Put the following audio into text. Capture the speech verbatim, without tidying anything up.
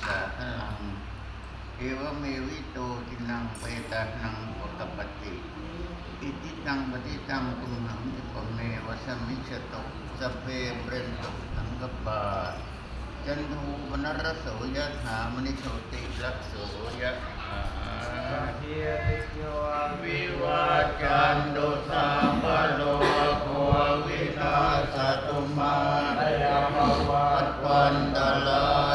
sāgaraṃ. Evameva ito dinnaṃ petānaṃ upakappati. Icchitaṃ patthitaṃ tumhaṃ khippameva samijjhatu. Sabbe pūrentu saṅkappā cando paṇṇaraso yathā maṇi jotiraso yathā. Sabbītiyo vivajjantu sabbarogo vinassatu mā te bhavatvantarā